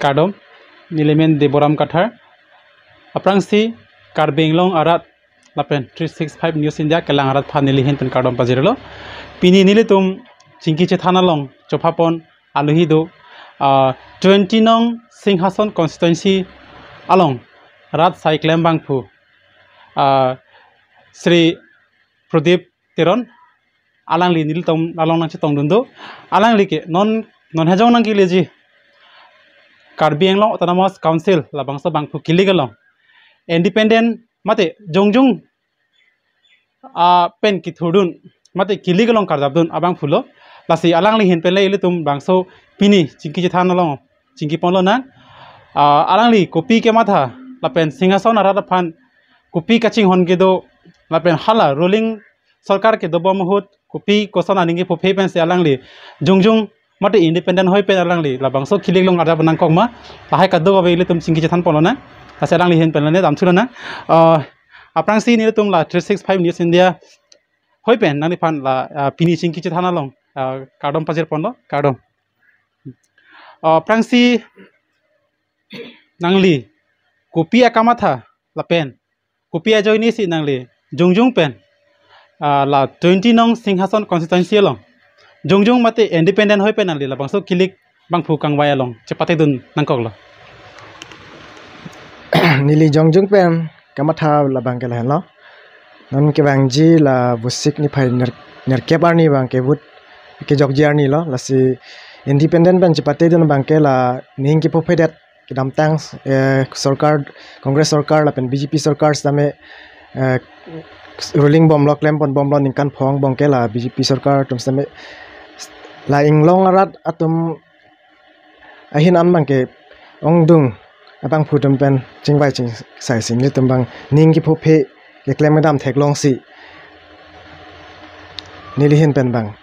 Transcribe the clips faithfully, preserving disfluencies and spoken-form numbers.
Kardom, nelimen Deboram Kathar. Aphrangsi Karbi Anglong arat lapen three six five News India kelang arat aphan nelihin pen kardom pajirlo. Pini nelitum chingki chethan along chophapon aluhi do, ah, twenty nong Singhason constituency along rat asai klem abangphu, ah, Shri Pradip Teron, alangli nelitum along nangchetongdun do. Alangli ke non, non hejong nangkeleji Karbi Anglong Autonomous Council labangso abangphu kilik along independent mate jongjung, ah, pen kithurdun mate kilik along karjapdun abangphulo. Lasi alangli ahin pen le ilitum bangso pini chingki chethan along chingki ponlonang. Ah, alangli kopi kematha lapen Singhason arat aphan kopi kachinghon kedo lapen hala ruling sorkar kedobom ahut kopi koson aning kepho phe pensi alangli jongjung mate independent hoi pen alangli labangso kilik along arjap nangkok ma, lahai kadokave ilitum chingki chethan ponlonang. Lasi alangli ahin pen le damthulonang. Ah, aphrangsi nelitum la three six five News India hoi pen nangliphan la, ah, pini chingki chethan along, ah, kardom pajir ponlo, kardom. Ah, aphrangsi nangli kopi akamatha lapen kopi ajoinesi nangli jongjung pen, ah, la twenty nong Singhason constituency along jongjung mate independent hoi pen nangli labangso kilik abangphu kangvai along chepatedun nangkoklo. Neli jongjung pen kamatha labang ke lahenlo. Non kevangji la Vosik niphai ner-, nerkep arni abang ke vote kejokji arni lo. Lasi independent pen chepatedun abang ke la ning kepho phedet kedamtang, eh, sorkar, Congress sorkar lapen B J P sorkar sitame, eh, ruling bomlo, klem ponbomlo ningkan phongo abang ke la B J P sorkar atum sitame la Inglong arat atum ahin an abang ke ongdung abangphu atum pen chingvai chingsai si nelitum abang ning kepho phe keklem kedam theklongsi neli ahin pen abang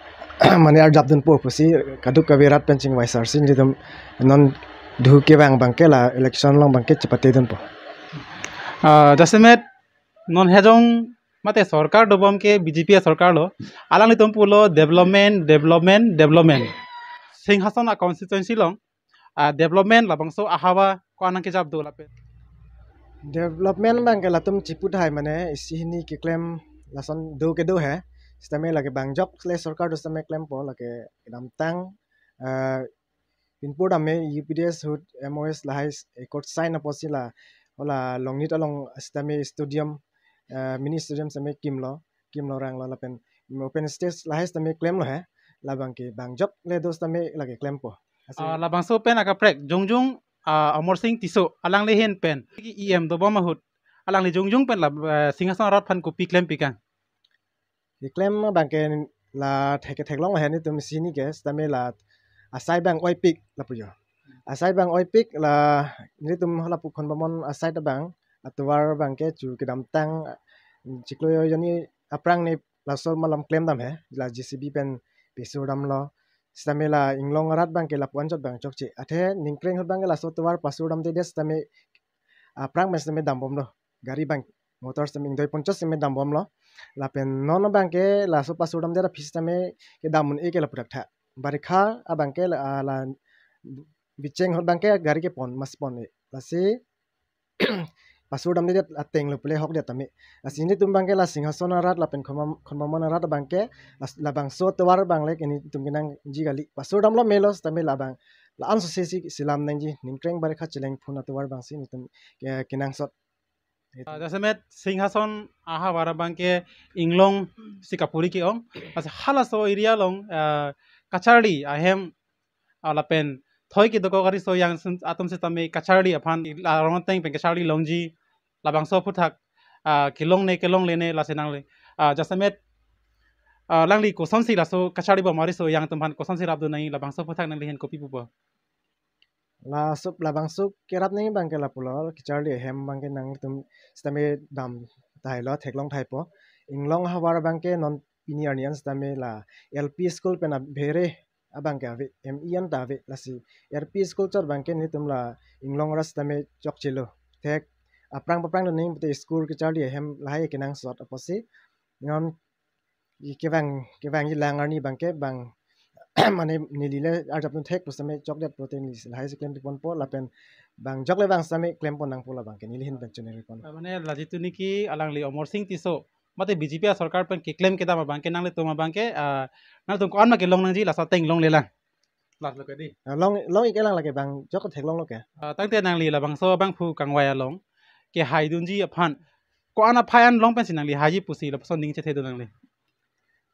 mane arjapdunpo pusi kadokave rat pen chingvai sar si nelitum non duhu kevang abang ke la election along abang ke chepatedunpo. Ah, jasemet non hejong mate sorkar dobom ke B J P asorkar lo, alanglitum pulo development, development, development. Singhason a constituency along, ah, development labangso ahavar ko-an nangkejap do lapen? Development abang ke latum chipu tahai mane isi hini keklem lason do kedo he. Sitame lake bang jok le sorkar do sitame klempo lake kedamtang, eh, pinpur dam me U P D S ahut M O S lahai accord sign apotsi la, hala Longnit along sitame stadium, eh, mini stadium sitame kimlo, kimlo ranglo lapen open stage lahai sitame klemlo he, labang ke bang jok le do sitame lake klempo. Asi. Ah, labangso pen akaprek jongjung, ah, Amarsing Tisso alangli ahin pen E M dobom ahut alangli jongjung pen la, eh, Singhason arat aphan kopi klempikang? Keklem abang ke la thek theklong he nelitum isi hini ke sitame la asai abang oipik lapu jo. Asai abang oipik la nelitum hala pu khon bomnon asai abang atovar abang ke chu kedamtang chiklo arni aphrang ni laso malom klem dam he la J C B pen pesur damlo. Sitame la Inglong arat abang ke lapu anchot abang chokche. Athe ningkreng ahut abang ke laso atovar pasur damdedet sitame aphrang pen sitame dambomlo. Gari abang motor sitame ingdoi ponchos sitame dambomlo. Lapen non abang ke laso pasur damdet aphi sitame kedam un-e ke lapu dak tha. Barikha abang ke la, la bicheng ahut abang ke gari kepon mas pon-e. Lasi pasur damdedet ateng lo pule hokdet tame. Lasi nelitum abang ke la Singhason arat lapen khon bom, khon bomnon arat abang ke las-, labangso atovar abang le ke nelitum kenangji kali. Pasur damlo melo sitame labang la-an sose si selam nangji ningkreng barikha chelengphun atovar abang si nelitum ke, kenangsot. Ah, jasemet Singhason ahavar abang ke Inglong si kapuri ke-ong. Lasi halaso area along, ah, kacharli ahem, ah, lapen thoi kedokok ariso yang sen-, atum sitame kacharli aphan la rong ateng pen kacharli longji labangso aphuthak, ah, kelongne kelonglene lasi nangli, ah, jasemet, ah, alangli kosonsi laso kacharli bom ariso yang atum aphan kosonsi rapdun nangji labangso aphuthak nangli ahin kopi pupo? Laso labangso kerap nangji abang ke lapulo kacharli ahem abang ke nangtum sitame dam tahai lo theklong tahai po. Inglong ahavar abang ke non pini arni an sitame la L P school pen abhere abang ke ave, M E an ta ave lasi L P school chot abang ke nelitum la Inglong arat sitame chokchelo. Thek aphrang paphrang doning pute school kacharli ahem lahai kenangsot apotsi non kevang, kevangji lang arni abang ke bang mane neli le arjap dun thek pu sitame chokdet pulote neli lahai si klem ponpo lapen bang jok le bang sitame klem pon nangpo labang ke neli ahin pen choningri pon. Ah, mane la jitu niki alangli Amar Sing Tisso mate B J P asorkar pen keklem kedam abang ke nanglitum abang ke, ah, nanglitum ko-an ma kelong nangji, laso ateng longlelang. Last lo ke di. Ah, long, long-ik-elang lake bang jok theklonglo ke. Ah, tangte nangli labangso abangphu kangvai along kehaidunji aphan ko-an aphai an long pensi nangli haiji pusi lapuson ning chethedun nangli?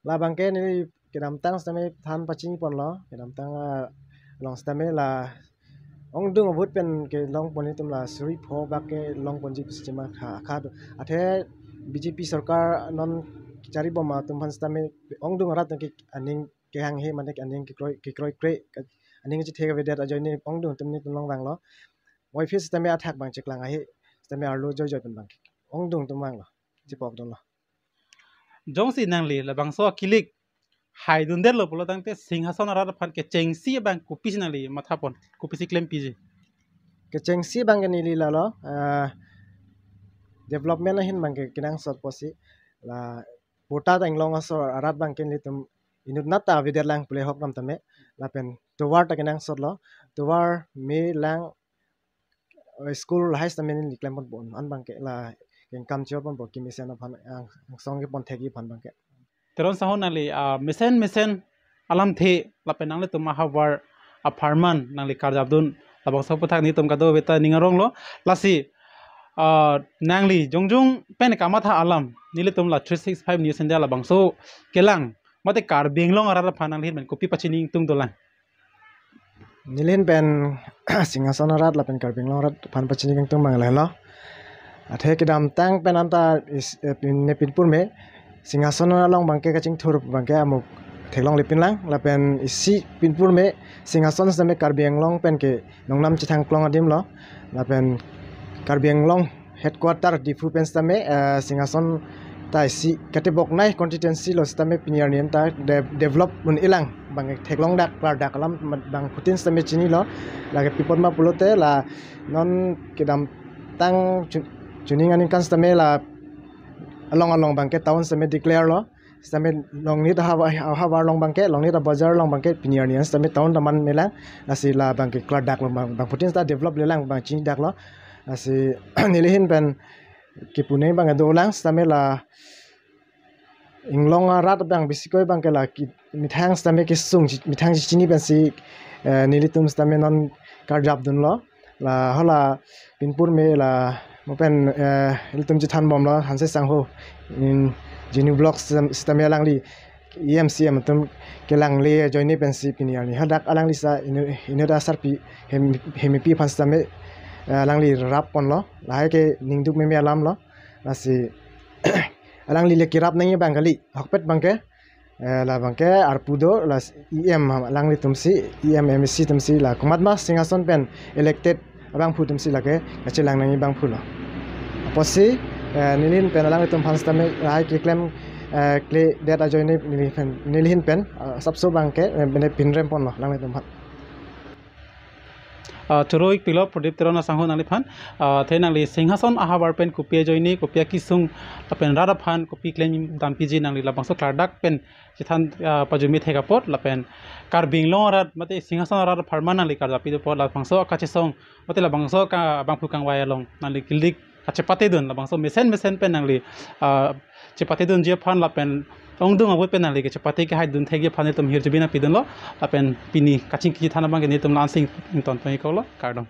Labang ke neli kedamtang sitame than pachini ponlo, kedamtang, ah, along sitame la ongdung ahut pen kelong pon atum la suri pho bak kelong ponji pusi chima kha, kha do. Athe B J P sorkar non chari bom atum aphan sitame ongdung arat ke aning kehanghe mane aning kekroi, kekroi kre, aning chethe kavedet ajoine ongdung atum nelitum along vanglo. Voiphit sitame athak bang cheklang ahe, sitame arlo joijoi pen bang ongdung atum vanglo, chepok dunlo. Jongsi nangli labangso akilik haidundetlo pulo tangte Singhason arat aphan kechengsi abang kopisi nangli matha pon, kopisi klempiji? Kechengsi abang ke neli lalo, ah, development ahin bang ke kenangsot pusi la patta ta inglong aso arat bang ke nelitum inut nat ta avedet lang pule hok ram tame lapen tovar ta kenangsotlo, tovar me lang, eh, school lahai sitame neli klem ponpo, an bang ke la income chor ponpo kemesen aphan ang, angsong kepon thekji aphan bang ke. Teron sangho nangli, ah, mesen mesen alamthe lapen nanglitum ahavar apharman nangli karjapdun labangso aputhak nelitum kadokave ta ning aronglo. Lasi, ah, nangli jongjong pen kamatha alam nelitum la three six five News India labangso kelang mate Karbi Anglong arat aphan nangli ahin pen kopi pachini ingtung dolang? Neli ahin pen Singhason arat lapen Karbi Anglong arat aphan pachini ingtung abang lahelo. Athe kedamtang pen anta is, eh, pin, ne pinpur me Singhason along bang ke kachingthur bang ke amuk theklongle pinlang lapen isi pinpur me Singhason sitame Karbi Anglong pen ke nongnam chethang klong adim lo lapen Karbi Anglong headquarter Diphu pen sitame, eh, Singhason ta isi katebok nai constituency lo sitame pini arni an ta de-, develop un-elang bang theklongdak klardak alam bangphutin sitame chinilo. Lake pi apot ma pulote la non kedamtang chu-, chuning aningkan sitame la along along bang ke town sitame declare lo. Sitame Longnit ahavar, ahavar along bang ke, Longnit abazar along bang ke pini arni an sitame town ta man melang. Lasi la bang ke klardak lo bang, bangphutin sita develop lelang bang chinidak lo. Lasi neli ahin pen kepu nangji bang ke dolang sitame la inglong arat bang bisikoi bang ke la ke methang sitame kesung chi-, methang chini pensi, eh, nelitum sitame non karjapdunlo. La hala pinpur me la mo pen, eh, ilitum chethan bomlo Hanse sangho in Genu Vlogs sitam-, sitame alangli E M C M atum kelangle ajoine pensi pini arni hadak alangli sa inu-, inut asarpi hem-, hemepi aphan sitame, eh, alangli rap ponlo. Lahai ke ningduk meme alam lo. Lasi alangli le kerap nangji bang kali, ahokpet bang ke, eh, la bang ke arpu do, la E M alanglitum si, E M M A C atum si la komatma Singhason pen elected abangphu atum si lake kachelang nangji abangphu lo. Apotsi, eh, neli ahin pen alanglitum aphan sitame lahai keklem, eh, kledet ajoine neli pen, neli ahin pen, eh, sapso bang ke, eh, bene pinrem ponlo alanglitum aphan. Ah, choro-ikpiklo Pradip Teron asangho nangliphan. Ah, athe nangli Singhason ahavar pen kopi ajoine, kopi akesung lapen rat aphan kopi klemdampiji nangli labangso klardak pen chethan, ah, pajumi thek apot lapen Karbi Anglong arat mate Singhason arat apharman nangli karjapdun apot labangso kachesong mate labangso ka-, abangphu kangvai along nangli kilik kachepatedun labangso mesen mesen pen nangli, ah, chepatedunji aphan lapen ongdung ahut pen nangli kechepate kehaidun thekji aphan nelitum hirjubi nangpidunlo lapen pini kachingki chethan abang ke nelitum la-an si ingtonpon-iklo, kardom.